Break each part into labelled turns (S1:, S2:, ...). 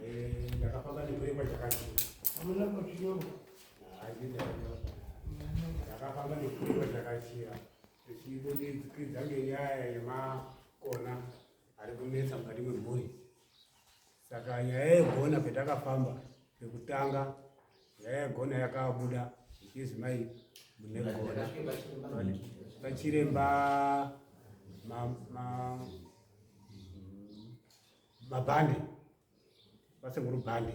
S1: Eh, ndakafamba nemhuri kwajakati.
S2: Hamuna pachinyorwa.
S1: Ndakafamba nemhuri kwajakachira tichibudikidza ngenyaya yemakona ari kunetsa mukati mwemhuri. Saka nyaya yegona petakafamba pekutanga nyaya yegona yakabuda ichizi mai mune gona pachiremba mabhande pasekuru bhande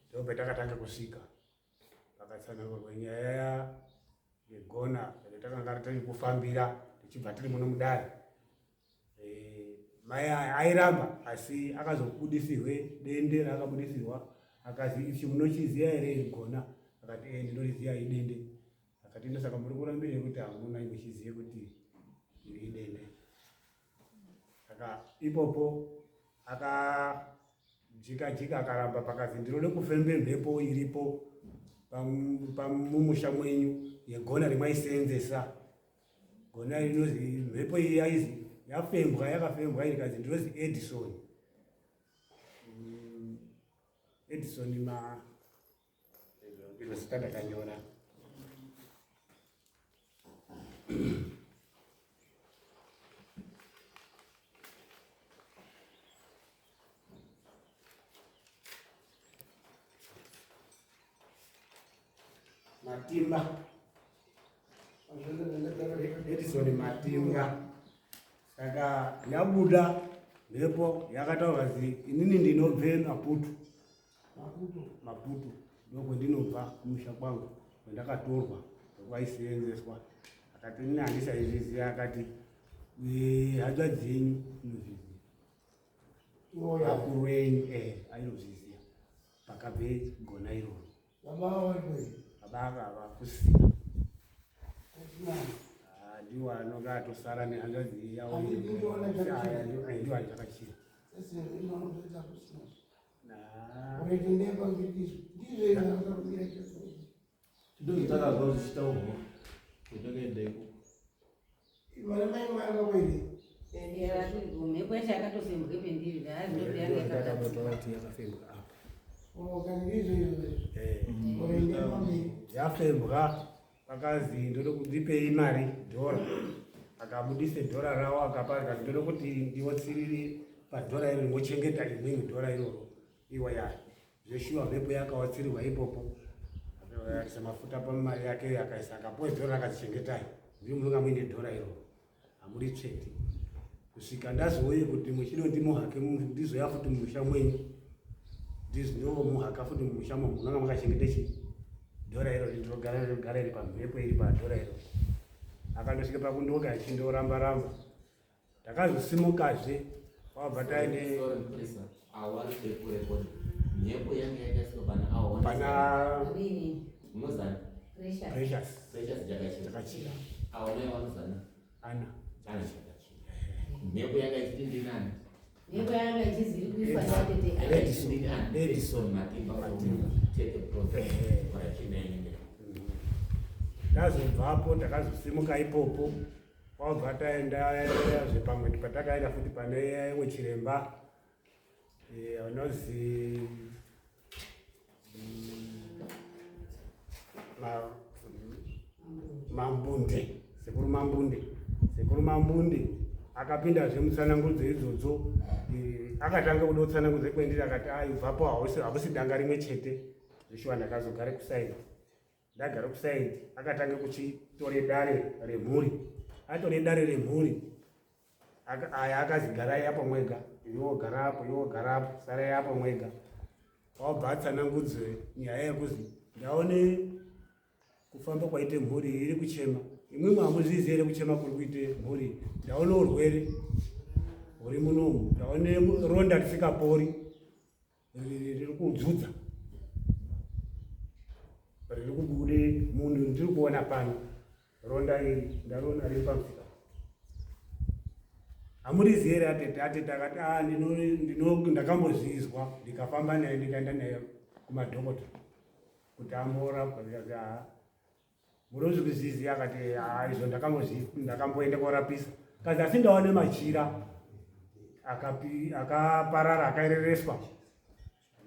S1: ndipo petakatanga kusvika pakatsanangurwa nyaya yegona yatakanga tiri kufambira tichibva tiri muno mudare Eh, mai aya airamba asi akazobudisirwe dende raakabudisirwa akazi ichi munochiziva here iri gona akati e ndinoriziva idende akati ndosaka muri kurambire kuti hamuna muchizive kuti iri idende saka ipopo akajika jika akaramba pakazi ndinode kufembe mhepo iripo pamumusha mwenyu yegona remaiseenzesa Gona inozi mhepo iyi yaizi yafembwa yakafembwa iri kazi ndinozi Edison. Mm, Edison ma iro zita ndakanyora. Matimba Edison Matimba saka yabuda mhepo yakataura zi inini ndinobve Maputo Maputo ndokwendinobva kumusha kwangu kwendakatorwa kwaiseenzeswa akati ini handisaizviziva akati hanzvadzi yenyu inozviziva vakuru venyu eh, ainozviziva pakabve gona iroro baba ava havakusina ah, ndiwo anonga atosara nehanzvadzi yavo ndiwo achakachira
S3: Ndozvitakazwa zvichitaurwa kwatakaenda ikoko.
S4: Mhepo yacho yakatofembwa pendiri
S1: yakafembwa apa yafembwa pakazi ndoda kundipei mari dhora akabudise dhora rawo akapa akati ndoda kuti ndiwotsiriri padhora iro ndingochengeta imwimwi dhora iroro iwa ya Zveshuwa mhepo yakawatsirirwa ipopo akaisa mafuta pamari yake akaisa akapuwa dhora akazichengetai ndiri munonga muine dhora iro hamuri tsveti kusvika ndazouye kuti muchidoti muhake ndizoya futi mumusha mwenyu ndinomuhaka futi mumusha mo munonga makachengete chi dhora iro rinogara iri pamhepo iri padhora iro akandosvika pakundoka achindoramba ramba Takazosimukazve kwabva taende
S5: mhepo yange yakaiswa pana awo
S1: pana
S5: unozana
S1: Precious
S5: Precious
S1: Jakachira
S5: awo naye vanozana
S1: Ana
S5: Ana Jakachira mhepo yanga ichiti ndinani
S4: mhepo yanga ichiziri kuiswa natete
S5: Edison Matimba Matimba tete prophet varachinenge
S1: ndazobvapo takazosimuka ipopo Kwabva taenda zve pamwe patakaenda futi pane imwe chiremba eh, anozi mm, Mambunde, sekuru Mambunde, sekuru Mambunde akapindazve mutsanangudzo idzodzo eh, akatanga kuda kutsanangudza kwendiri akati aibvapo hausi danga rimwe chete zveshuwa ndakazogare kusaidi ndagara kusaidi akatanga kuchitore dare remhuri atore dare remhuri aya akazi garai apo mwega iwo gara apo iwo gara apo sarai apo mwega wabva atsanangudze nyaya yekuzi ndaone kufamba kwaite mhuri iri kuchema imwimwe hamuzvizi here kuchema kuri kuite mhuri ndaone urwere huri munomu ndaone ronda risikapori riri kudzudza riri kubude munhu ndiri kuona pano ronda iri ndariona riri pamusika hamurizi here atete atete akati ah, ndakambozvizwa ndikafamba naye ndikaenda naye kumadhokota kuti amborapwa ndikati haa Murozi kuzizi akati haa izvo ndakamboenda korapisa kazi asi ndaone machira akaparara akaerereswa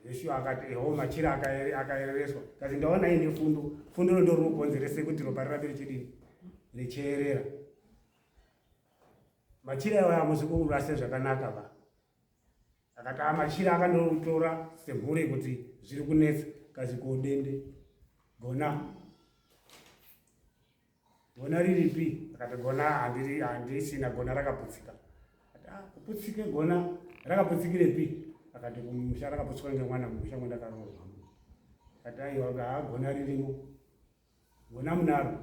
S1: Yeshua akati eho machira akaerereswa kazi ndaona ine fundo fundo ro ndorinokonzerese kuti ropa rirambe richidini richierera machira iwayo hamusi kurase zvakanaka va akati amachira akandotora semhuri kuti zviri kunetsa kazi kodende gona Gona riripi? Akati gona handiri handisina gona rakaputsika. Akati ah kuputsike gona rakaputsikirepi? Akati kumusha rakaputsika ngemwana mumusha mwandakaroorwa. Akati aiwa haa gona ririmo. Gona munaro.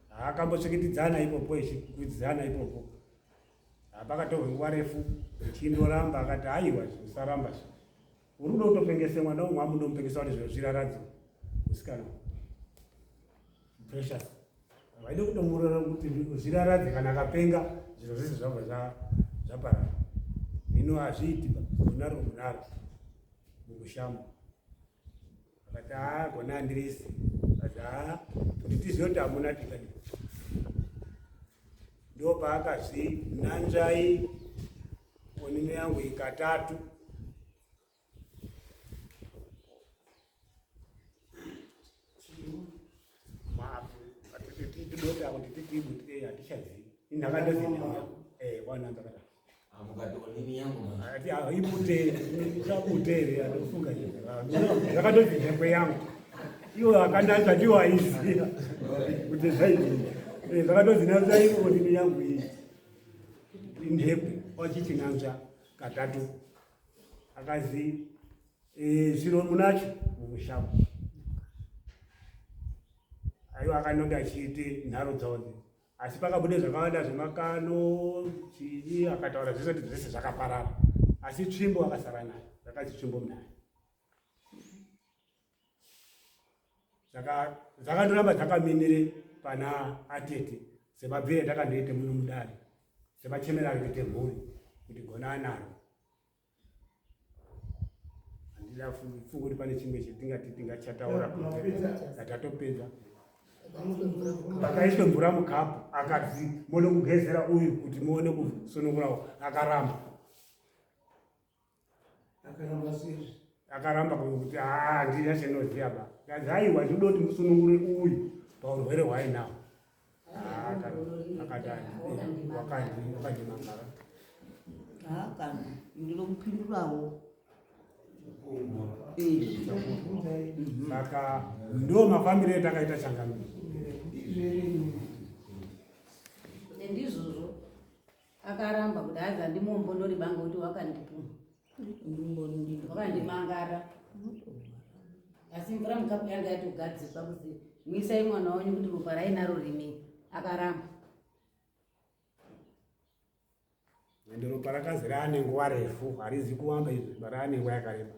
S1: Haakambosvikitidzana ipopo ichikwidzana ipopo. Hapakatorwe nguva refu ichindoramba akati aiwa usaramba zve. Uri kuda kutopengese mwana umwe amunomupengesa kuti zviro zviraradzo musikana precious vaide kutomurora kuti zviraradze kana akapenga zviro zvese zvabva zvaparara hino hazviiti ba gonaro munaro mukushamo akati haa gona handirisi akati haa kuti tizive kuti hamuna tikadi ndopaakazvi nanzvai onini yangu ikatatu Zvakatodzi nhekwe yangu iwo akanatsa ndiwo aiziva kuti zvaidii zvakatodzi nanzva iwo onini yangu iyi inhekwe wachichinanzva katatu akazi e, zviro munacho mumushamo aiwa akanonge achiite nharo dzawo asi pakabude zvakawanda zvemakano chii akataura zvese kuti zvese zvakaparara asi tsvimbo akasara nayo zvakazi tsvimbo munayo saka dzakandoramba dzakaminire pana atete semabvire ndakandoite muno mudare semachemero ari kuite mhuri kuti gona anaro handida fungo kuti pane chimwe chetingati tingachataura tatopedza pakaiswe mvura mukapu akati muone kugezera uyu kuti muone kusunungurawo akaramba akaramba kuti ah, handina chinoziva ba kazi aiwa zvinoda kuti musunungure uyu paurwere hwainawo ah, akati wakandimangara
S2: ah, ndinokupindurawo
S1: saka ndo mafambiro etakaita changamiro
S4: ndizvozvo Akaramba kuti hanzi andimuombonori banga kuti wakandipuma. Wakandimangara. Asi mvura mukapu yanga yatogadzikwa kuti mwisai mwana wenyu kuti ropa rainaro rimei. Akaramba.
S1: Ende ropa rakazi raane nguva refu harizi kuwamba izvi raane nguva yakareba.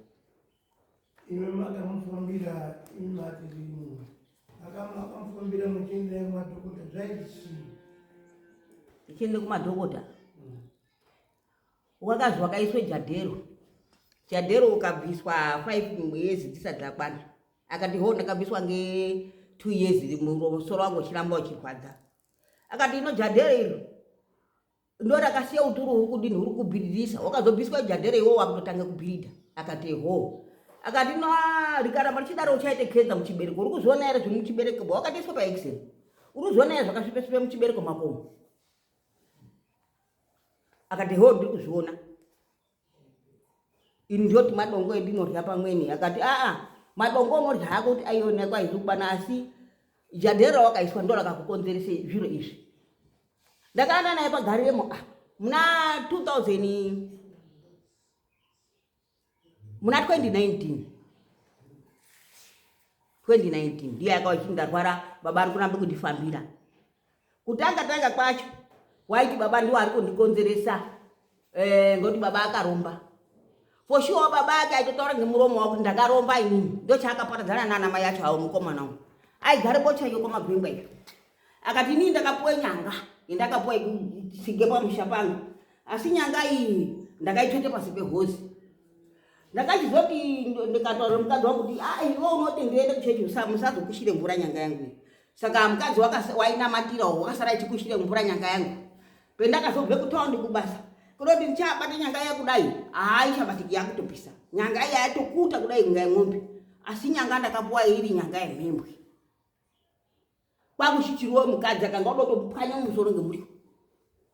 S6: Imi makamufambira imi mati rini makamufambira muchienda kumadhokota zvaiti
S2: tichienda kumadhokota wakazi wakaiswe jadhero jadhero ukabviswa five years dzisati dzakwana akati ho ndakabviswa nge two years musoro wangu uchiramba uchirwadza akati ino jadhero iro ndorakasiya uturu huri kudini huri kubhiridhisa wakazobviswa jadhero iwo wakutotanga kubhiridha akati ho akati no rikaramba richidaro uchaite kenza muchibereko uri kuzviona here zviri muchibereko ba wakatoiswa paexel uri kuzviona here zvakasvipesvipe muchibereko makomo akati ho ndiri kuzviona ini ndoti madongo endinorya pamweni akati aa madongo unorya hako kuti aionekwa haizi kubana asi jadhero rawakaiswa ndo rakakukonzerese zviro izvi ndakaenda naye pagariremo ah, muna 2000 muna 2019 2019 ndiyo yakava chiti ndarwara baba ari kuramba kundifambira kutanga tanga kwacho waiti baba ndiwo ari kundikonzeresa eh, ngokuti baba akaromba for sure baba ake aitotaura ngemuromo wako kuti ndakaromba inini ndochaakaparadzana nana mai acho awo mukomana uyu aigare bocha iyo kwamagwengwa iyo akati inini ndakapuwa nyanga yandakapuwa yekutsige pamusha pangu asi nyanga iyi ndakaitsvete pasi pehozi ndakachizoti ndikataura mukadzi wangu kuti ah, iwe unoti ndiende kuchechi musazokushire mvura nyanga yangu iyi saka mukadzi wainamatirawo wakasara achikushire mvura nyanga yangu pendakazobve kutaundi kubasa Kunoti ndichabata nyanga iya kudai, haichabatiki yakutopisa. Nyanga iya yatokuta kudai kunga yemombe. Asi nyanga ndakapuwa iri nyanga yemhembwe. Kwakuchichiriwo mukadzi akanga oda kutopwanya musoro ngemuriro.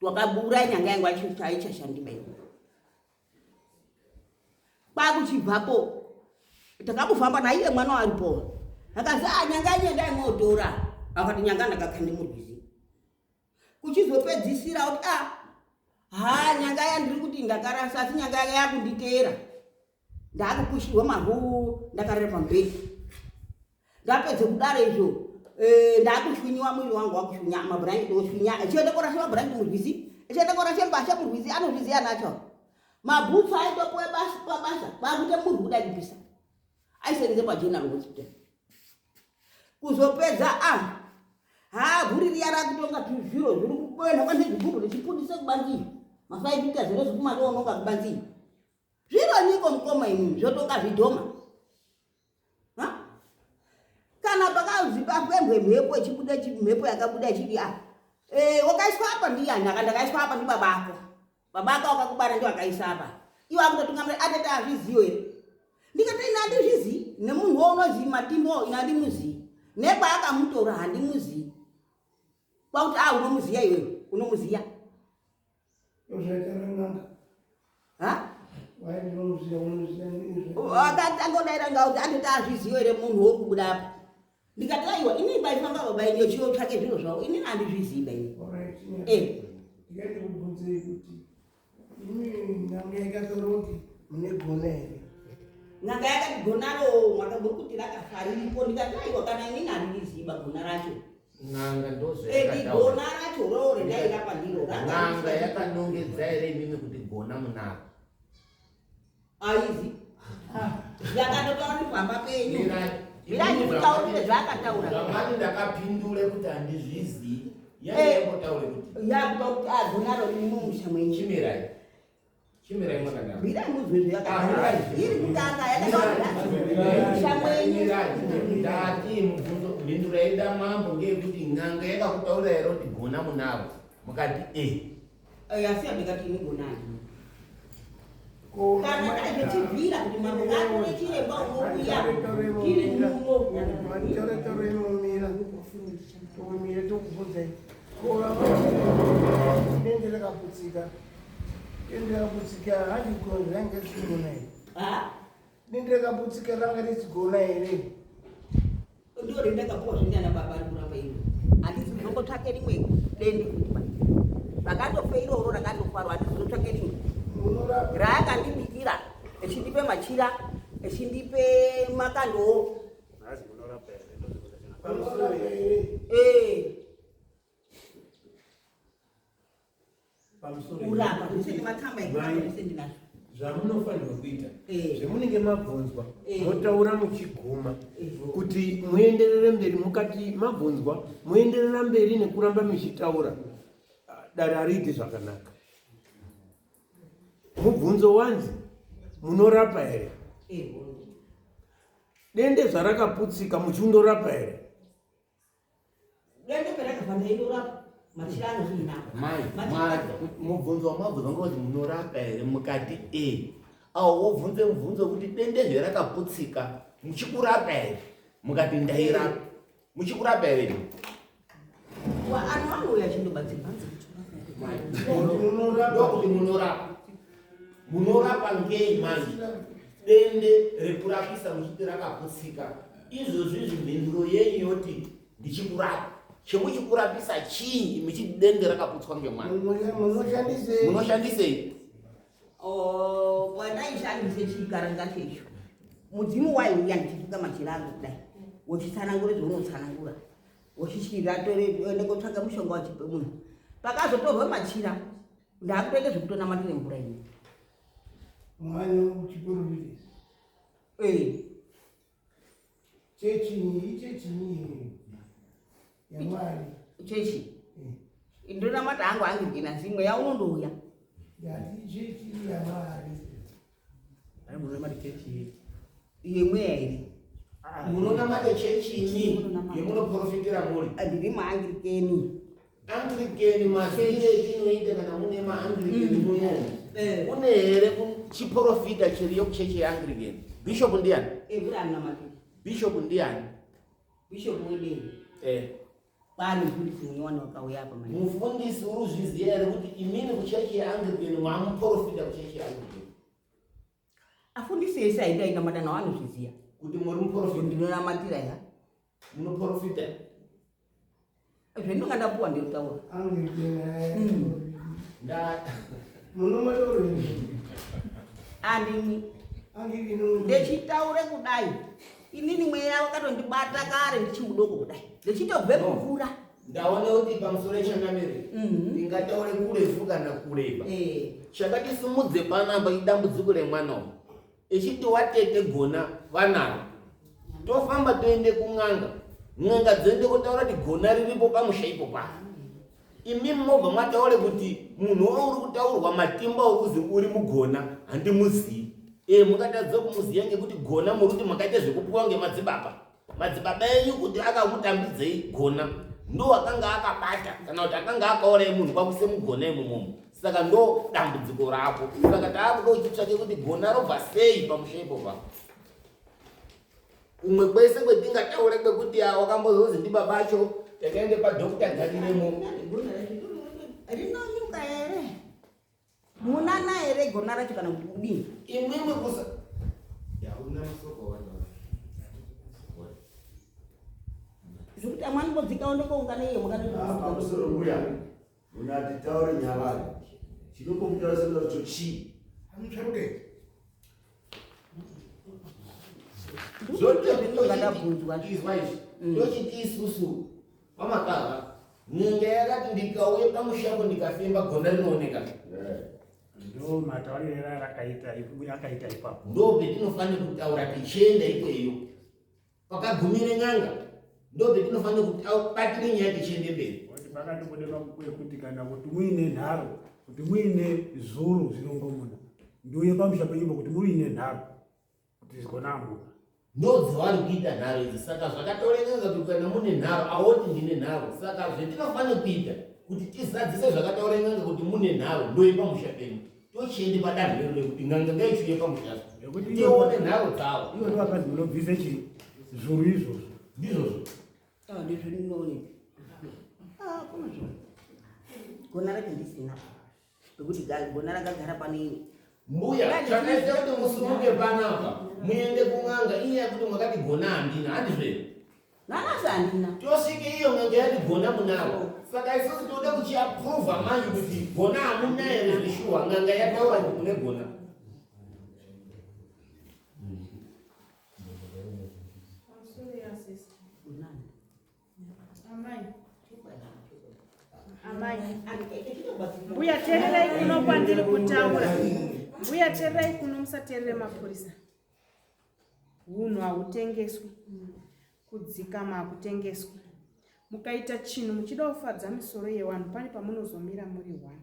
S2: Twakabura nyanga yangu aichashandiba iyo. Kwakuchibvapo takambofamba naiye mwana waripo. Akazi ah nyanga yenyu endai motora. Akati nyanga ndakakande murwizi. Kuchizopedzisira kuti ah ha nyanga yandiri kuti ndakarasa asi nyanga yakunditeera. Ndakukushirwa mavhu ndakarara pamubhedhi. Ndapedza kudaro izvo eh, ndakushwinyiwa mwiri wangu wakushwinya mabhurangeti oshwinya achienda korasha mabhurangeti murwizi achienda korasha mbasha murwizi anozviziva nacho mabhutsu aitopuwe pabasa kwakuita murwi kuda kupisa aisenze pageneral hospital kuzopedza a ah, haa bhuri riya rakutonga zviro zviri kuenda kwane zvigubhu richipundise kubanzi mafaipita zviro zvikumatononga kubanzi zviro nyiko mukoma imimi zvotonga zvidhoma kana pakanzi pafembwe mhepo ichibuda mhepo yakabuda ichiti a ah, eh, wakaiswa apa ndiyani aka ndakaiswa apa ndibaba ako baba ako wakakubara ndio akaisa apa iwo akutotungamira atete azviziyo here ndikati ini handizvizii nemunhu wo unozii matimbo ini handimuzii nekwaakamutora handimuzii kwakuti a ah, unomuziya iwewe unomuziya Akatangodaira ngauti andoti azvizivo here munhu wori kubuda apa ndikati aiwa inini paifamba baba ini yochiyotsvake zviro zvavo inini handizvizivi baini eh.
S6: ndikubvunzei kuti imi n'anga yakatoroti mune gona here
S2: n'anga yakati gonaro mwakaburi kuti rakafa riripo ndikati aiwa kana inini handiriziva gona racho
S5: n'anga
S2: ndozvayakataura gona racho roo rendairapa ndiro
S5: n'anga yakanongedza here imimi kuti gona munaro
S2: aizi yakatotaura kuti pamba penyu mirai ndikutaurire zvaakataura
S5: zvamati ndakapindure kuti handizvizii yaimbotaure kuti
S2: yakuta kuti agonaro riri mumusha mwenyu
S5: chimirai Chimirai mwakadaro.
S2: Mirai muzwe zvayakataura. Iri kutanga yakataura musha mwenyu.
S5: Ndati mubvunzo mhinduro yaida mambo ngeyekuti n'anga yakakutaurira here kuti gona munaro mukati e.
S2: Eh, asi andikati ini gona handina. Kana dai zvechibvira kuti mambo ngaatore chiremba unouya tiri muno.
S6: Tore mumira. Tomira tokubvunzai. Ko dende rakaputsika. Dende rakaputsika handigoni ranga richigona here? Dende rakaputsika ranga richigona here?
S2: Ndiro rendakapuwa zvine ana baba ari kuramba iro. Handisi kuzongotsvake rimwe dende kuti ba. Rakandofa iroro rakandofarwa handisi kuzotsvake rimwe. Raakandibikira echindipe machira echindipe makandowo. Eh. Kurapa zvese nematsamba ekurapa zvese ndinazvo.
S1: Zvamunofanirwa kuita
S2: eh.
S1: zvemunenge mabvunzwa
S2: eh.
S1: motaura muchiguma
S2: eh.
S1: kuti muenderere mberi mukati mabvunzwa muenderera mberi nekuramba muchitaura dare hariiti zvakanaka. Mubvunzo wanzi munorapa here? Dende zvarakaputsika muchindorapa here?
S2: Dende perakabva ndaindorapa machira anozviinako.
S5: Mai, mubvunzo wamabvunza ngozi munorapa here mukati e awo wobvunze mubvunzo wekuti dende zverakaputsika muchikurapa here mukati ndairapa muchikurapa here
S2: Anhu anouya achindobatsirwa.
S5: Ndokuti munorapa munorapa ngei manje dende rekurapisa muchiti rakaputsika izvozvi izvi mhinduro yenyu yoti ndichikurapa chemuchikurapisa chii muchiti dende rakaputswa ngemwana munoshandisei
S2: Oh, pandaishandise chikaranga checho mudzimu waiuya ndichituka machira angu kudai wochitsanangura zvaunotsanangura wochichira toende kotsvaga mushonga wachipe munhu pakazotorwa machira ndakutoita zvekutonamatira mvura ini
S6: Mwana chiporofita.
S2: Eh.
S6: Chechinyi ichechinyi yaMwari.
S2: Chechi. Eh. Ndonamata hangu angirikina zimwe yaunondouya.
S6: Ndati chechi yaMwari.
S3: Ai munonamata chechi
S2: yemweya here?
S5: Munonamata chechinyi yemunoprofitira muri?
S2: Ndiri maangirikeni.
S5: Anglican mazire etinoita kana mune maAnglican muno.
S2: Eh.
S5: Kune here chiporofita chiriyo kuchechi yeAnglican? Bishop ndiani?
S2: Abraham namatiri.
S5: Bishop ndiani?
S2: Bishop wedei.
S5: Eh.
S2: Kwaane mufundisi munyowani wakauya apa manje.
S5: Mufundisi uri kuzviziva here kuti imini kuchechi yeAnglican mamuporofita kuchechi yeAnglican?
S2: Afundisi ese ainda ainamata nawo anozviziva.
S5: Kuti muri muporofita?
S2: Ndinonamatira ya.
S5: Munoporofita?
S2: Zvendinonga ndapuwa ndinotaura.
S6: Anglican.
S5: Nda
S6: Munomatoro.
S2: Andini.
S6: Anglican.
S2: Ndechitaure kudai. Inini mweya wakatondibata kare ndichimudoko kudai. Ndichitobve mumvura.
S5: Ndaona kuti pamusoro echangamire ndingataure kurefu kana kureba.
S2: Eh.
S5: Chakatisimudze panapa idambudziko remwana uyu. Echiti watete gona vanaro. Tofamba toende kun'anga. N'anga dzoende kotaura kuti gona riripo pamusha ipo pano. Imi mobva mataure kuti munhu wauri kutaurwa matimba okuzi uri mugona handimuzivi. E mukatadza kumuziva ngekuti gona muri kuti makaita zvekupuwa ngemadzibaba. Madzibaba enyu kuti akakutambidzei gona ndo akanga akabata kana kuti akanga akauraya munhu kwakuise mugona imomomo. Saka ndo dambudziko rako. Saka taakuda uchitsvake kuti gona robva sei pamusha ipo pano. Kumwe kwese kwetingataure kwekuti wakambozozi ndibaba acho takaende paDr Gariremo.
S2: Rinonyuka here? Munana here gona racho kana kuti kudini?
S5: Imwimwi kusa
S2: Zvekuti amwe anombodzikawo ndokoungana iye
S7: Ah, pamusoro mbuya munati taure nyavari chinokomutaura sekuti chii
S1: Amutsvaruke.
S2: Ndozvindinonga ndabvunzwa.
S5: Izwa izvi. Tochiti isusu pamakava nyika yakati ndikauye pamushapo ndikafemba gona rinooneka.
S1: Ndo matauriro arakaita akaita ipapo.
S5: Ndo petinofanira kutaura tichienda ikweyo. Pakagumire n'anga ndo petinofanira kubatire nyaya tichiende mberi.
S1: Kuti pakatobude makuku ekuti kana kuti muine nharo, kuti muine zuru zvirongomuna. Ndiuye pamusha penyumba kuti muine nharo. Kuti zigona amuka.
S5: Ndo dzavari kuita nharo idzi. Saka zvakataura n'anga kuti kana mune nharo awoti ndine nharo. Saka zvetinofanira kuita kuti tizadzise zvakataura n'anga kuti mune nharo ndoye pamusha penyu. Tochiende padanho rero rekuti n'anga ngaichiuye pamusha.
S1: Nekuti
S5: Tione nharo dzavo.
S1: Ivo ndovakazi munobvise chi zuru izvozvo.
S5: Ndizvozvo.
S2: Ah, ndizvo ndinooneka. Ah, kuna zvo. Gona racho ndisina. Ngekuti gona rakagara pano ini.
S5: Mbuya, chakaita kuti musimuke panapa muende kun'anga inyaya yekuti mwakati gona handina, handizvo here?
S2: Nanasi handina.
S5: Tosvike iyo n'anga yati gona munaro. Saka isusu toda kuchiaprova manje kuti gona hamuna here zveshuwa, n'anga yataura kuti mune gona.
S8: Amai. Amai. Mbuya teererai kuno kwandiri kutaura. Mbuya teererai kuno musateerere mapurisa. Hunhu hautengeswi. Kudzikama hakutengeswi. Mukaita chinhu muchida kufadza misoro yevanhu pane pamunozomira muri one.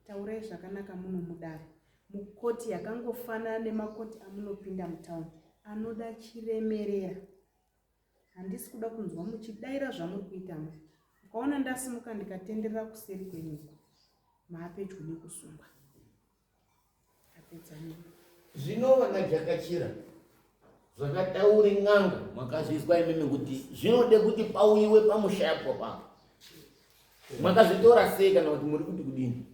S8: Taurai zvakanaka muno mudare. Mukoti yakangofanana nemakoti amunopinda mutauni anoda chiremerera. Handisi kuda kunzwa muchidaira zvamuri kuita mu. Ukaona ndasimuka ndikatenderera kuseri kwenyuko. Maapedyo nekusungwa. Apedza nemi.
S5: Zvino vana Jakachira zvakataure n'anga makazvizwa imimi kuti zvinode kuti pauyiwe pamushapo papo. Makazvitora sei kana kuti muri kuti kudini?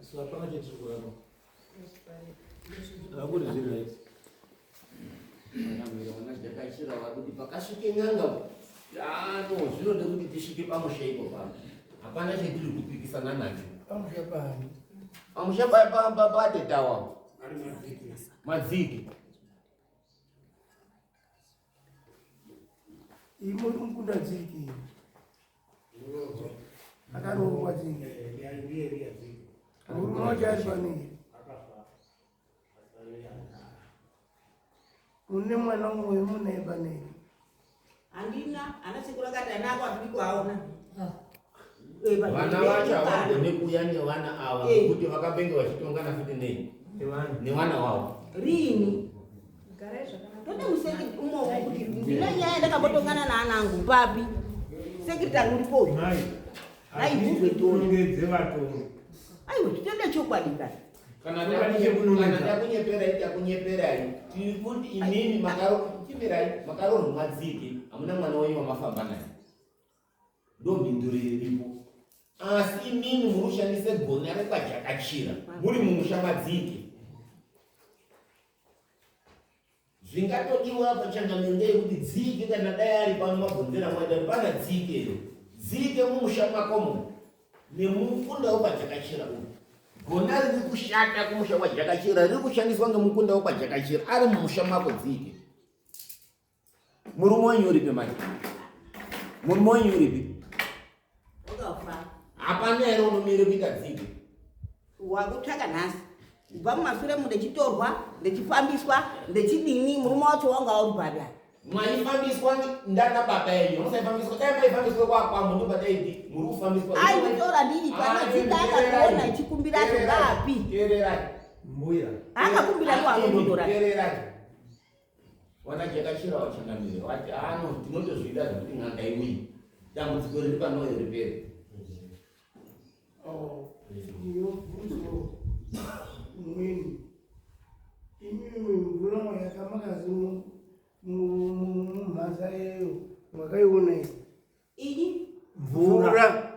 S3: Isu hapana chetiri kuramba. Hakuri zviri right.
S5: Vana Jakachira vakuti pakasvike n'anga ano zvinode kuti tisvike pamusha ipo papo. Hapana chetiri kupikisana nacho.
S6: Pamusha pani.
S5: Pamusha patetawa. Madziki.
S6: Imo mukunda dziki. Akaroorwa dziki.
S1: Ndiye ndiye dziki.
S6: Murume wacho ari panei.
S1: Akafa.
S6: Mune mwana umwe munaye panei.
S2: Handina, ana sekuru akati ana ako handidi kuaona.
S5: Vana vacho havagone kuuya nevana ava nekuti vakambenge vachitongana futi nei nevana vavo.
S2: Rini?
S8: Garai zvakanaka.
S2: Tode museki umomo kuti ndine nyaya ndakambotongana naanangu papi. Sekretary uripo uyu.
S1: Mai.
S2: Ngaivhurwe tione.
S6: Kunongedze vatongi.
S2: Aiwa, titende chokwadi kani.
S5: Kana
S6: Chokwadi chekunongedza.
S5: takunyeperai takunyeperai tiri kuti imimi chimirai makaroorwa madzike hamuna mwana wenyu wamafamba naye ndo mhinduro iripo asi imimi muri kushandisa gona rekwajakachira muri mumusha madzike Zvingatodiwa apa changamire ndeyekuti dzike kana dai ari pano mabvunzira mwaita kuti pana dzike here dzike mumusha makomo nemukunda wekwajakachira uyu gona riri kushata kumusha kwajakachira riri kushandiswa ngemukunda wekwajakachira ari mumusha mako dzike murume wenyu uripi manje murume wenyu uripi
S2: Wakafa.
S5: hapana here unomire kuita dzike
S2: Wakutsvaka nhasi. Kubva mumasure mu ndechitorwa, ndechifambiswa, ndechidini, murume wacho wanga uri papi apa?
S5: Mwaifambiswa ndana baba enyu musaifambiswa dai maifambiswa kwakwambo ndobadaiti muri kufambiswa
S2: Aitora ndiri pana dzika akakuona ichikumbira acho ngapi?
S5: Teererai.
S6: Mbuya.
S2: Akakumbira ndiwo anododora.
S5: Teererai. Wana jakachira wachangamire wati ano tinotozvida zvekuti n'anga iuye dambudziko riri pano ripere.
S6: Oh, ndinobvunzo umweni imimi mvura yakamakazi mumhanza yeyo mwakaiona here?
S2: Ini
S6: Mvura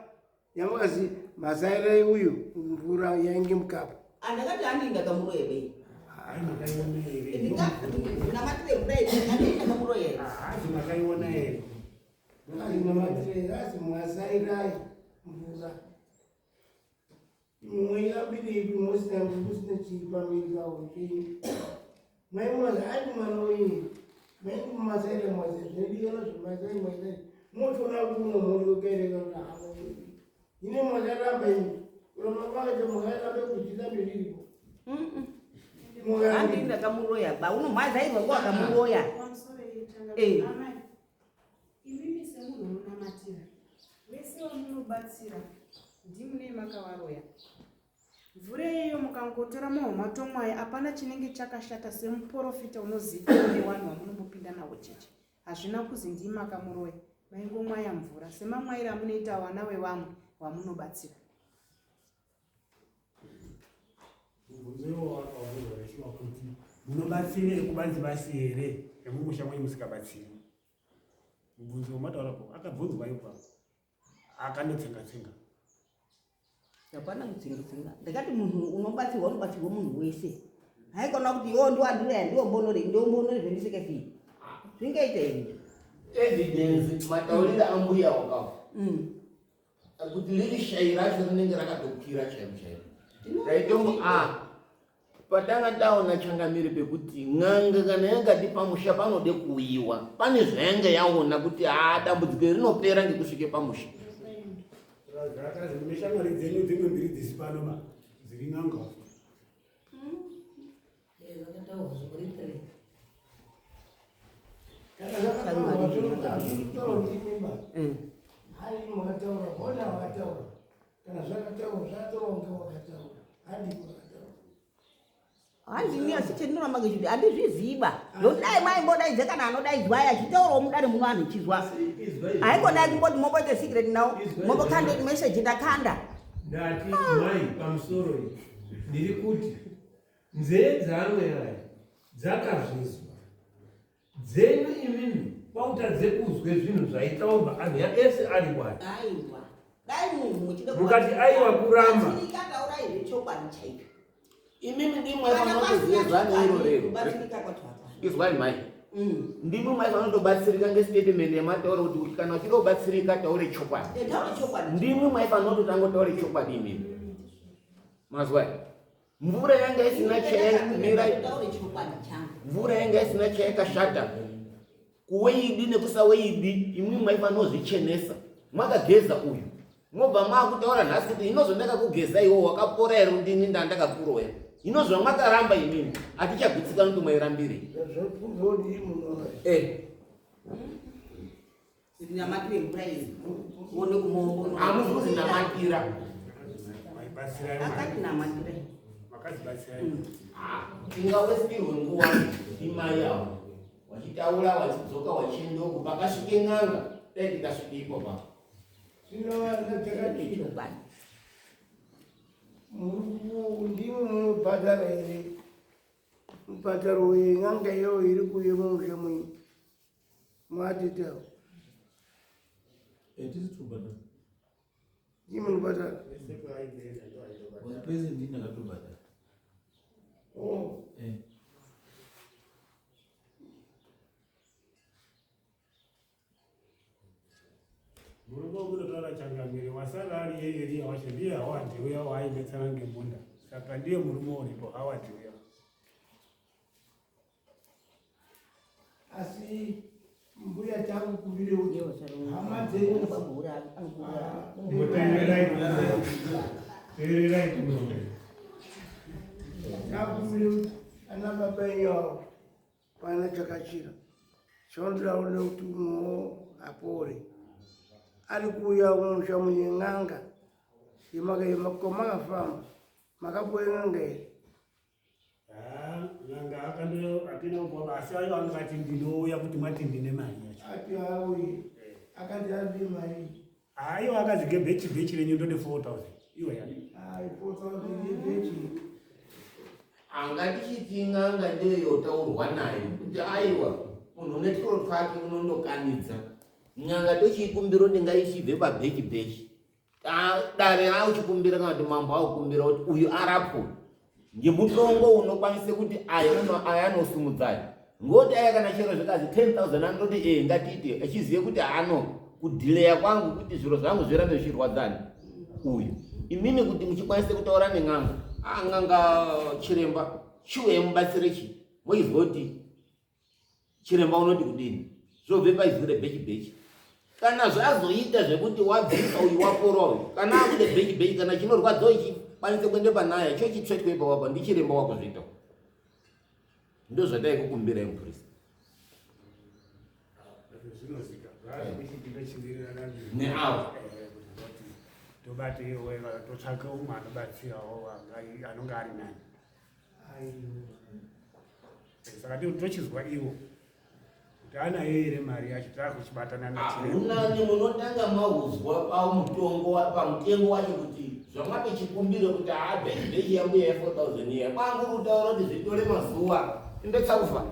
S6: yamakazi mhazairei uyu mvura yainge mukapu.
S2: Andakati handi ndakamuroya bei.
S1: Hayi makaiona here?
S2: Ndingamatire mvura iyi handi ndakamuroya here?
S1: Hazi makaiona here?
S6: Namatire asi mwazairai mvura. Mweyambiripi musina musina chii pamberi pavo chenyu. Mai mwaza ati mwana wenyu. Mai mazaira mwaza zvinodikanwa zvemazai mwazai. Motoona kuno mhuri yokereka kuti hama. Ine mwakaramba imi. Kuramba kwakaita mwakaramba kudzidza mbiriripo.
S2: Handi ndakamuroya ba unomhazairwa ngo akamuroya.
S8: Pamusoro yechanga
S2: Eh.
S8: amai imimi semunhu unonamatira vese vamunobatsira ndimune makavaroya mvura iyoyo mukangotora mahoma tomwaya apana chinenge chakashata semuporofita unozivikanwa nevanhu vamunombopinda navo cheche hazvina kuzi ndimi makamuroya maingomwaya mvura semamwayiro amunoita vana vevamwe vamunobatsira.
S1: Mubvunzo iwowo wakabvunzwa neshuwa kuti munobatsira ekubanzi basi here emumusha mwenyu musikabatsiri. Mubvunzo wamataura po akabvunzwa ipapo akanotsenga tsenga.
S2: Hapana kutsenga tsenga. Ndakati munhu unobatsirwa unobatsirwa munhu wese. Haikona kuti iwo ndiwo andiroya ndiwo mbonore ndiwo mbonore zvendisikazivi. Zvingaita here?
S5: Evidence matauriro ambuya wakafa. Kuti riri shayi racho rinenge rakatokwira chaiko chaiko. Taitongo a patanga taona changamire pekuti n'anga kana yangati pamusha panode kuuyiwa pane zvayanga yaona kuti haa dambudziko iri rinopera ngekusvike pamusha.
S1: Zvakazi mune shamwari dzenyu dzimwe mbiri dzisi pano ba dziri n'anga.
S4: Zvakataurwa zvimuri 3.
S6: Kana zvakataurwa zvinotaurwa ndimimba. Hai makataura, hona wakataura. Kana zvakataurwa zvakataurwa kunge wakataura. Handi wakataura.
S2: Handini asi chendinoramba ngechiti handizviziva nokuti dai maimbodaidza kana anodaidzwa aya achitaurawo mudare muno anhu chizwa haikonai kungoti momboita secret now mombokanda message ndakanda.
S6: Ndati mai pamusoro iyi ndiri kuti nzee dzaamwe aya dzakazvizwa dzenyu imimi kwautadze kuzwe zvinhu zvaitaurwa anhu ya ese ari wani.
S2: Aiwa dai munhu muchida
S6: Mukati aiwa kuramba.
S2: Batsirika taurai zvechokwadi chaicho.
S5: Imimi ndimwe
S2: Kana
S5: maifanira
S2: pasina
S5: kuziva
S2: chokwadi,
S5: iro rero.
S2: kubatsirika kwacho hapana.
S5: Izwai mai. Ndimwe maifanira kutobatsirika ngestatement yamataura kuti kana uchida kubatsirika taure chokwadi.
S2: Eh, taure chokwadi.
S5: Ndimwe maifanira kutotanga kutaure chokwadi imimi. Mazwai. Mvura yanga isina chayamira.
S2: Taure chokwadi changu.
S5: Mvura yanga isina chayakashata. Kuweidi nekusaweidi imwi maifanira kuzvichenesa. Makageza uyu. Mobva maakutaura nhasi kuti inozondaka kugeza iwo wakapora here ndini ndandakakuroya. Inozva makaramba imimi. Atichagutsikana kuti mairambire. Eh.
S2: Namatire mvura iyi. Uone kumombo.
S5: Hamuzi kuzinamatira.
S1: Maibatsira
S2: Akati namatire.
S1: Makazibatsira.
S5: Ingawestirwe nguva ndimai avo. Wachitaura wachidzoka wachienda uko pakasvike n'anga dai tikasvike ipo papo.
S6: Chokwadi. Ndimwi munobhadhara here mubhadharo wen'anga iyoyo iri kuuye mumusha mwenyu mwatetawo?
S3: Tisi tobhadhara.
S6: Ndimwi munobhadhara?
S3: Pese ndini ndakatobhadhara.
S6: Oh.
S1: Murume wekunotaura changamire wasara ari iye Eriya wacho ndiye Howard uya waainetsana ngemunda. Saka ndiye murume uripo Howard uya.
S6: Asi mbuya takukumbire kuti hama dzenyu
S1: Teererai teererai
S6: takumbire kuti ana baba enyu avo Pana chakachira chaundoda kuti umwewo apore ari kuuya kumusha mune n'anga yemakafamba makapuwa n'anga here?
S1: N'anga akando atina kupuwa asi ayo angati ndinouya kuti mati ndine mari yacho.
S6: Ati auye akati adi mari.
S1: Aiwa akazige bhechi bhechi renyu ndode 4000 iwe yani.
S6: Ai 4000 yebhechi.
S5: Anga tichiti n'anga ndiyo yotaurwa nayo kuti aiwa munhu une twuro twake unondokanidza. N'anga tochiikumbira kuti ngaichibve pabhechi bhechi. Dare auchikumbira kana kuti mambo aukumbira kuti uyu arapwe ngemutongo unokwanise kuti aya uno aya anosumudza aya ngoti aya kana chero zvikazi 10000 anototi e ngatiite achizive kuti ano kudhileya kwangu kuti zviro zvangu zvirambe zvichirwadzani uyu imimi kuti muchikwanise kutaura nen'anga ah, n'anga chiremba chiuye mubatsire chi moizwa kuti chiremba unoti kudini zvobve paizwi rebhechi bhechi kana zvazoita zvekuti wabvisa uyu wapora uyu kana akude bhechi bhechi kana chinorwadza ichikwanise kuende panaya chochitsvetwe ipapapa ndichiremba wakuzviita ndozvataikukumbirai mupurisa neavo
S1: tobate totsvake umwe anobatsirawo anonge ari nani saka tochizwa ivo kuti anayo here mari yacho takuchibatana
S5: naunani munotanga mauzwa pamutongo pamutengo wacho kuti zvamwape chikumbiro kuti haa bhechi bhechi yambuya ye 4000 iya kwangu kutaura kuti zvitore mazuva indotsakufa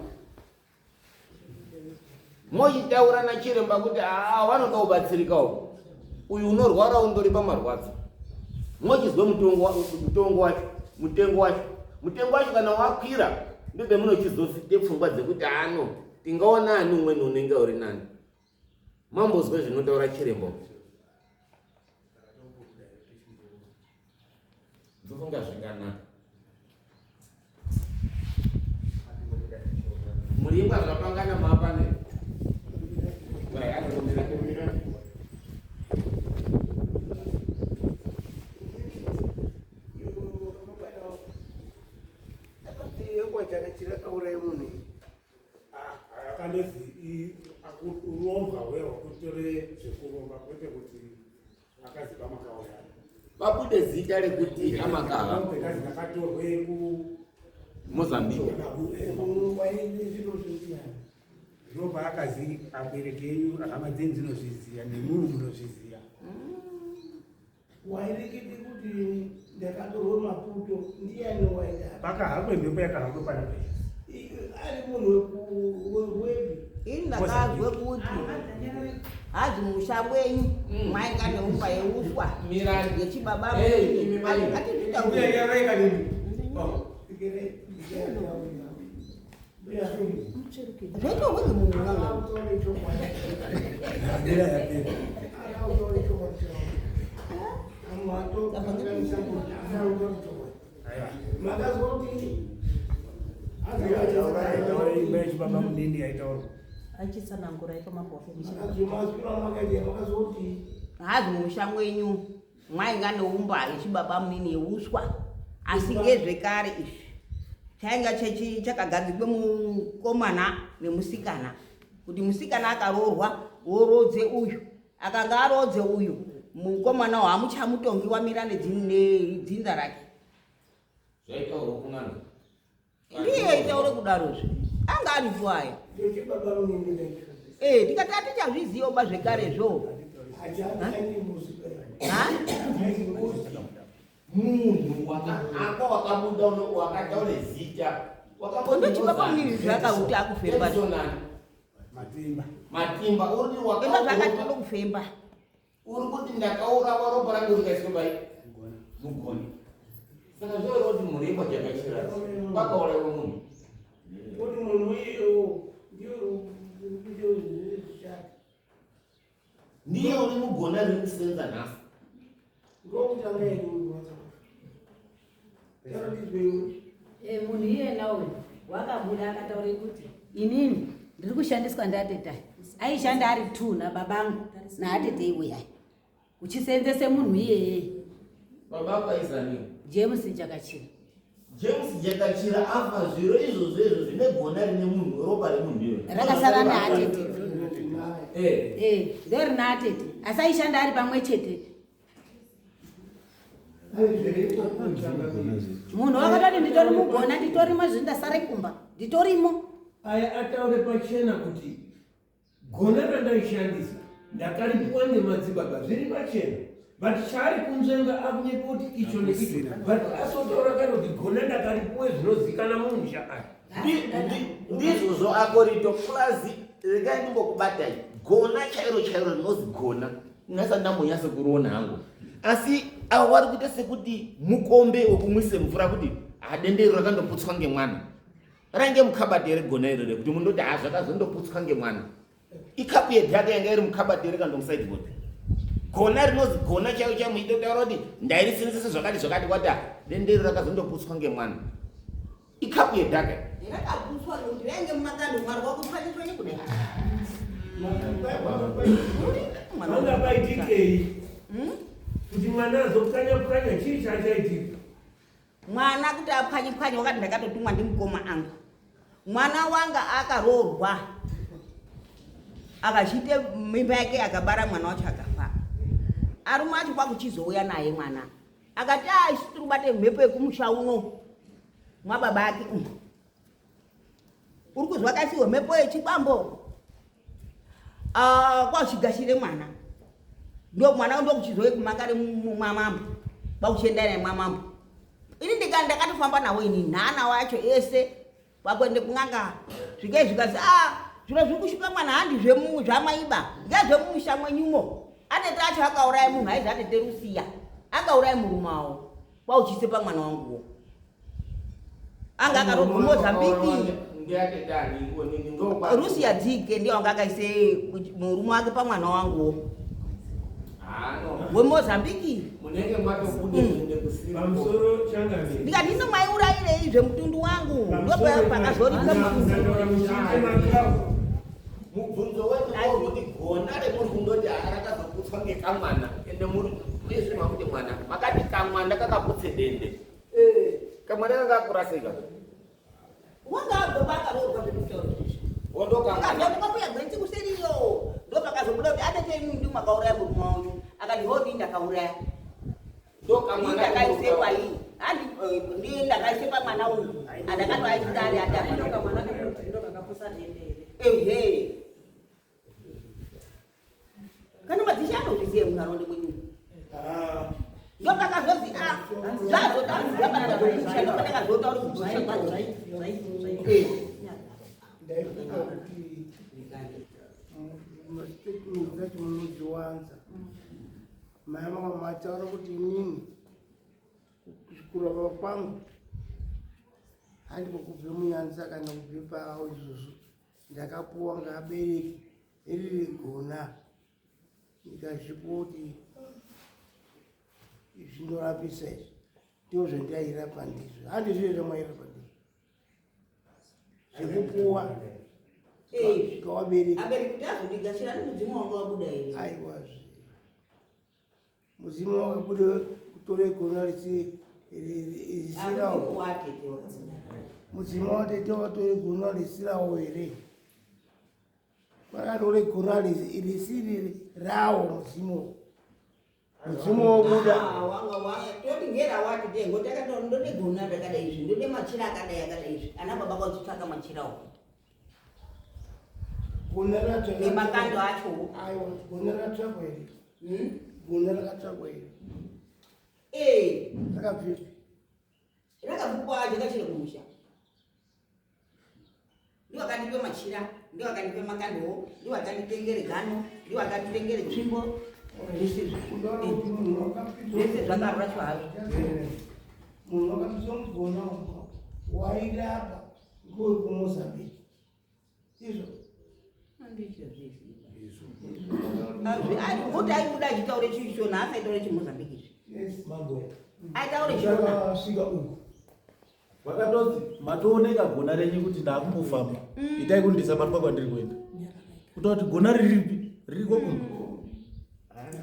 S5: mochitaura nachiremba kuti haa vanoda kubatsirikawo uyu unorwara undori pamarwadzo mochizwa mutongo wacho mutengo wacho mutengo wacho kana wakwira ndopemunochizofite pfungwa dzekuti ano tingaona ani umweni unenge uri nani mambozwa zvinotaura chiremba ndofunga zvakanaka muringwa zvapangana mapane
S6: Chirakauraya munhu
S1: akandozi urombwa hweho kutore zvekuromba kwete kuti akaziva makauya
S5: pabude zita rekuti amakaha
S1: ndakatorwe ku
S5: Mozambique
S1: ndobva akazi abereki enyu hama dzenyu dzinozviziva nemunhu munozviziva
S6: Wairekete kuti ndakatorwa maputo ndiyani waidaro?
S1: Pakahakwe mhepo yakahakwe pana pei?
S6: Ari munhu wepi?
S2: Ini ndakazwe kuti hazi musha wenyu mwainga neumba yeuswa yechibaba zvaitwa kunge munhu unanga
S4: Achitsanangura ipo mambo
S2: hazi musha mwenyu mwainga neumba yechibaba munini yeuswa asi ngezvekare izvi chainga chakagadzikwe mukomana nemusikana kuti musikana akaroorwa worodze uyu akanga arodze uyu mukomana hamuchamutongi wamira nedzinza rake
S5: zvaitaurwa kun'anga
S2: ndiye aitaure kudarozve anga aripo aya eh, tikati atichazviziva ba zvekarezvo.
S5: Munhu ako wakabuda wakataura zita.
S2: Ndochibaba munini zvakauti akufemba.
S1: Matimba.
S5: Matimba uri
S2: Enda zvakati toda kufemba.
S5: Uri kuti ndakaurawa ropa rangu rikaiswa pai mugoni. Saka zvoreva kuti mhuri yekwaJakachira kwakauraiwa munhu.
S6: Kuti munhu iyewo ndiyo zvishata.
S5: Ndiye uri mugona riri kusenza nhasi.
S6: Ndokutanga here
S4: eh, munhu iyena uyu wakabuda akataura kuti inini ndiri kushandiswa ndiatete aishanda ari two nababangu naatete iuyai uchiseenzese munhu iyeye.
S5: Baba ako aizani?
S4: James Jakachira.
S5: James Jakachira afa zviro izvozvo izvo zvine gona rine munhu ropa remunhu iyoyo.
S4: Rakasara naatete. Eh. Eh, nderina atete. Asi aishanda ari pamwe chete. Munhu wakatoti nditori mugona nditorimo zvino ndasare kumba nditorimo.
S9: Aya ataure pachena kuti Gona randaishandisa ndakaripuwa nemadzibaba zviri pachena but chaari kunzvenga akunyepa kuti icho neicho but asotaura kare kuti gona ndakaripuwe zvinozikana mumusha aya.
S5: Ndizvozvo akorito plus regai ndimbokubatai gona chairo chairo rinozi gona ndinasa ndambonyatso kuriona hangu asi avo vari kuita sekuti mukombe wekumwise mvura kuti hadendero rakandoputswa ngemwana Rainge mukabati here gona iro rekuti mundoti ha zvakazondoputswa ngemwana. Ikapu yedhaka yanga iri mukabati here kana musideboard. Gona rinozi gona chaiyo chaiyo muchitotaura kuti ndairisenzesa zvakati zvakati kwati ha dendero rakazondoputswa ngemwana. Ikapu yedhaka.
S2: Rakaputswa nekuti rainge mumakando mwari wakupwanye kudai.
S9: Panga paitikei kuti mwana azopwanya pwanya chii chachaitika?
S2: Mwana kuti apwanye pwanye wakati ndakatotumwa ndimukoma angu. Mwana wanga akaroorwa akachiite mimba yake akabara mwana wacho akafa. Arume acho kwakuchizouya naye mwana akati a isu tiri kubata mhepo yekumusha uno mwababa ake umu uri kuzwa kaisiwe mhepo yechikwambo ah, kwakuchigashire mwana ndo mwana ndokuchizouye kumangare mwamambo kwakuchienda naye mwamambo ini ndika ndakatofamba nawo ini nhana wacho ese kwakuende kun'anga zvikai zvikazi a ah, zviro zviri kushupa mwana handi zvamaiba ngezvemumusha mwenyumo atete acho akauraya munhu aizi atete rusiya akauraya murume wawo kwauchise pamwana wanguwo anga akarohwa mozambiki rusiya dzike ndiyo anga akaise murume wake pamwana wanguwo wemozambiki ndikati ino maiurayirei zvemutundu wangu ndopakazoripwa
S5: mubvunzo wenyu wokuti gona remuri kundoti rakazoputswa ngekamwana ende muri uyezve makuti mwana makati kamwana kakaputse dende eh. Kamwana kanga kakurasika.
S2: Wanga abva akaroorwa zvekutaura izvi. Wondoka mbuya gwenzi kuseriyo. Ndopakazobuda kuti atete imi ndi makauraya murume wangu. Akati hodi ndakauraya.
S5: Ndokamwana
S2: ndakaisepa iyi. Handi eh, ndiye ndakaisepa mwana uyu. Andakatoaisira ari atapa.
S8: Ndokamwana kekuti ndokakapusa dende.
S2: Ehe. Kana madzishe anozviziva munharaunda mwenyu. Ndopakazozi ah zvazotaurwa pandakazokusha ndopandakazotaura kukusha kwacho.
S6: Ndaifunga kuti mastatement dzacho munodziwanza. Mai vanga mataura kuti inini kurapa kwangu handiko kubve munyanza kana kubve paavo izvozvo ndakapuwa ngaabereki riri gona ndikazvipuwa kuti zvinorapisa izvi ndizvo zvandairapa ndizvo handizvo zvamairapa ndizvo zvekupuwa kawabereki
S2: abereki kuti azondigashira nemudzimu wanga wabuda here
S6: aiwazve Mudzimu wakabuda kutore gona risirawo. Mudzimu watete watore gona risirawo here? Vakatore gona risiri rawo mudzimu. Mudzimu wobuda.
S2: Toti ngera wati tengo takatora ndode gona rakadai izvi ndode machira akadai akadai izvi ana baba kwachitsvaka machirawo.
S6: Gona racho
S2: nemakando acho.
S6: Aiwa gona ratsvakwa here? Gona rakatsvagwa iri.
S2: Eh.
S6: Rakabvepi?
S2: Rakabva kwaJakachira kumusha. Ndiwo akandipa machira, ndiwo akandipa makandiwo, ndiwo akanditengere gano, ndiwo akanditengere tsvimbo. Zvese zvese zvakarashwa hazvo.
S6: Munhu wakapisa mugona wairapa ngowe kuMozambique. Izvo.
S2: Kuti aibuda achitaure chiShona asaitaure chiMozambique izvi.
S3: Mambo.
S2: Aitaure chiShona.
S3: Svika uku. Vakatoti matooneka gona renyu kuti ndakumbofamba. Mm. Itai kuti ndisabatwa kwandiri kuenda. Kutoti gona riripi? Ririko kumba.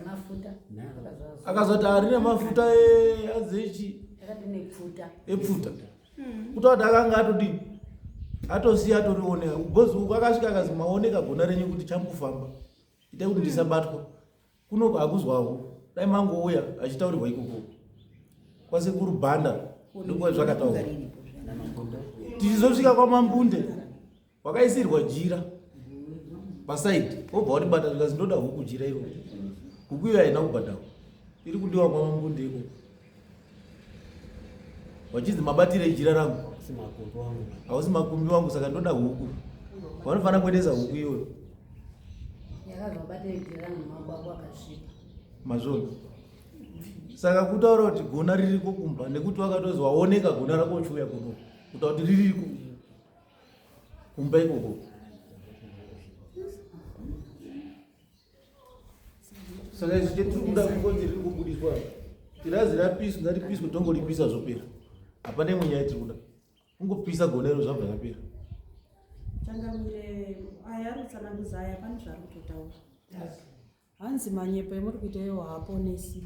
S4: Mafuta.
S3: Akazoti arine mafuta azechi. Epfuta. Kutoti akanga atodini? Atosiya atorioneka. Because uku akasvika akazi maoneka gona renyu kuti chambofamba. Itai kuti ndisabatwa. Kuno hakuzwawo. Dai mangouya achitaurirwa ikoko. Kwasekuru Banda ndiko zvakataurwa. Tichizosvika kwaMambunde wakaisirwa jira pasaidi wobva watibata zvikazi ndoda huku jira iro. Huku iyo haina kubhadharwa. Iri kudiwa kwaMambunde ikoko. Wachinzi mabatire jira rangu. Hausi makumbi wangu saka ndoda huku. Vanofanira kuendesa huku iyoyo. Mazvona. Saka kutaura kuti gona ririko kumba nekuti wakatozi waoneka gona rako uchiuya kuno. Kutaura kuti ririko kumba ikoko. Saka izvi chetiri kuda kungonzi riri kubudiswa. Tirazi rapiswa ngaripiswe tongoripisa zvopera. Hapana imwe nyaya tiri kuda. Kungopisa gona iro zvabva zvapera.
S8: Changamire aya ari kutsanangudza aya pane zvaari kutotaura. Hanzi manyepo emuri kuita iwo haaponesi.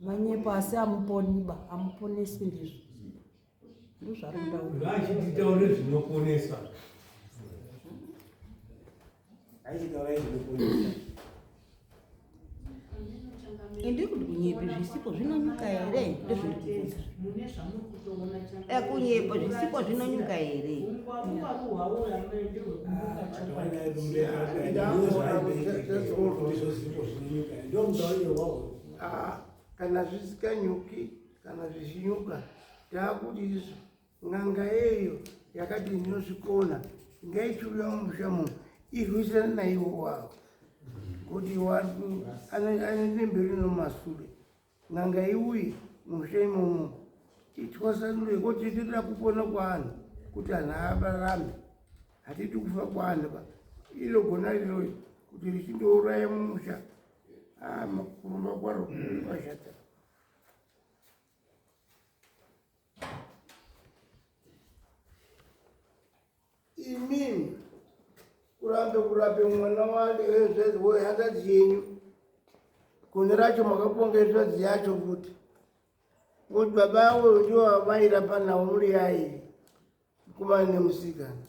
S8: Manyepo asi amuponiba, amuponeswi ndizvo. Ndozvaari kutaura.
S9: Ngaachititaure zvinoponesa.
S1: Aichitaura zvinoponesa.
S2: Indi kuti kunyepa zvisipo zvinonyuka here ndozvindikubvunza. Kunyepa zvisipo zvinonyuka here?
S6: Kana zvisikanyuki kana zvichinyuka taakuti izvo N'anga yeyo yakati ndinozvikona ngaichiuya mumusha muno irwisane naiwo wavo kuti ane mberi nomasure n'anga iuye mumusha imomo itwasanure kuti tinoda kupona kwaanhu kuti anhu ararame hatidi kufa kwaanhu ba ilo gona iroyo kuti richindouraya mumusha ah, kurumba kwaro kwashata Imimi kurambe kurape mwana wehanzvadzi yenyu gone racho makapuwa ngehanzvadzi yacho futi ngokuti baba avo ndivo vairapa navo muri yairi mukomana nemusikana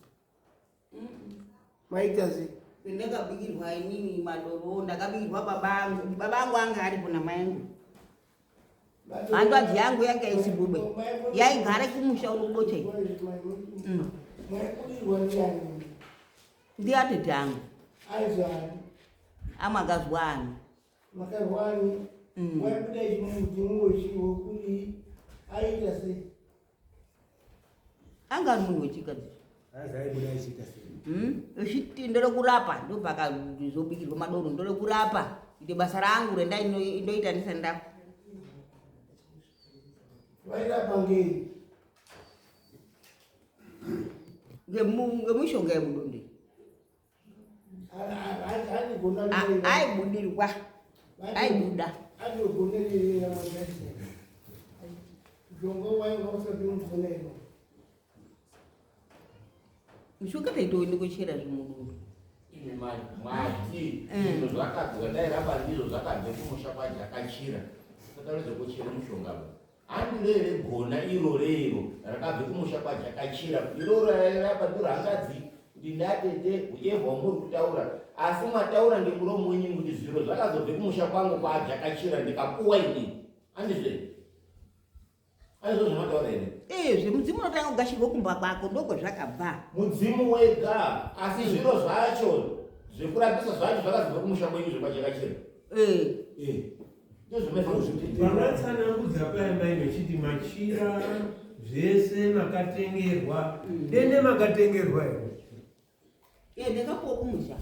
S6: maita sei
S2: ndakabikirwa inini madoro ndakabikirwa baba angu baba angu anga aripo namai angu hanzvadzi yangu yanga isi bube yaigara kumusha unobocha mm. ndiatete angu amwe akazwa ani
S6: makarwani mm. waibuda ichimudzimu wechiwo kuri aita sei
S2: anga ari munhu wechikadzi echiti hmm? ndode kurapa ndopakazobikirwa madoro ndode kurapa ite basa rangu rendaindoita ndisati ndafa
S6: vairapa ngei
S2: ngemishonga yemudonde aibudirwa aibuda mishonga taitoende kuchera zvimudundu
S5: imi mati eh. izvo zvakabva ndairamba ndizvo zvakabve kumusha kwajakachira sataure zvekuchera mushonga Handiro here gona iro reiro rakabve kumusha kwaJakachira iroro rairapa ndiro hanzvadzi kuti ndatete uye hwamuri kutaura asi mwataura ngemuromo wenyu kuti zviro zvakazobve kumusha kwangu kwaJakachira ndikapuwa ini andizvo here andizvo zvamataura here
S2: Eh, zvemudzimu unotanga kugashirwa kumba kwako ndokwezvakabva
S5: mudzimu wega asi zviro zvacho zvekurapisa zvacho zvakazobva kumusha kwenyu zvekwaJakachira.
S2: Eh.
S5: Eh.
S9: Pamatsanangudza paya mai vechiti machira zvese makatengerwa dende makatengerwa here?
S2: Eh, ndakapuwa kumusha.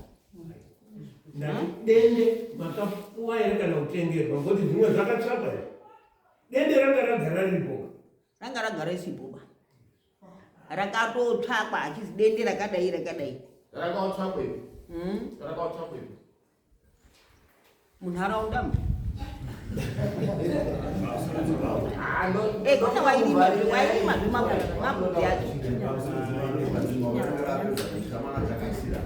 S9: Ndati dende makapuwa here kana kutengerwa ngokuti zvimwe zvakatsvakwa here? Dende ranga ragara riripo.
S2: Ranga ragara risipo ba. Rakatotsvakwa achizi dende rakadai rakadai.
S5: Rakaotsvakwa ipi? Rakaotsvakwa ipi?
S2: Munharaunda mu. Eh, kune wairima wairima zvemabvudzi acho.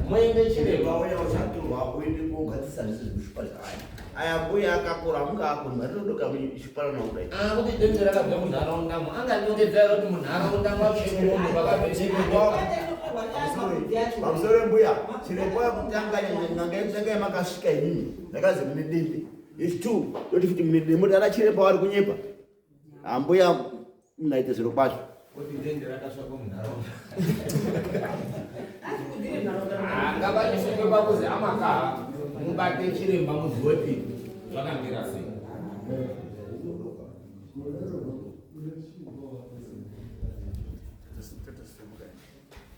S5: Muende chiremba.
S7: Uya uchatorwa uende kogadzisa zvese zvemuchipatara. Aya mbuya akakura munga akona rinodoka muchipatara kudai.
S5: Ah, kuti dende rakabva munharaunda mo. Anganyongedza here kuti munharaunda mwacho imomo vakabva
S7: Pamusoro mbuya, chiremba kutanga n'anga yekutanga yamakasvika inini ndakazi mune dende. Yechi2 yoti futi mune dende moti ana chiremba vari kunyepa. Ambuya munaite zviro kwazvo.
S5: Kuti dende rakasvakwa munharaunda. Ah, ngavachisvike pakuzi amakaha mubate chiremba muziwe kuti zvakamira sei.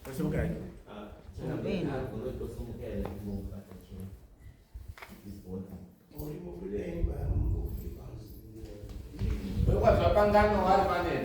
S1: Tosimukai.
S5: Wekwazvapangano vari pane.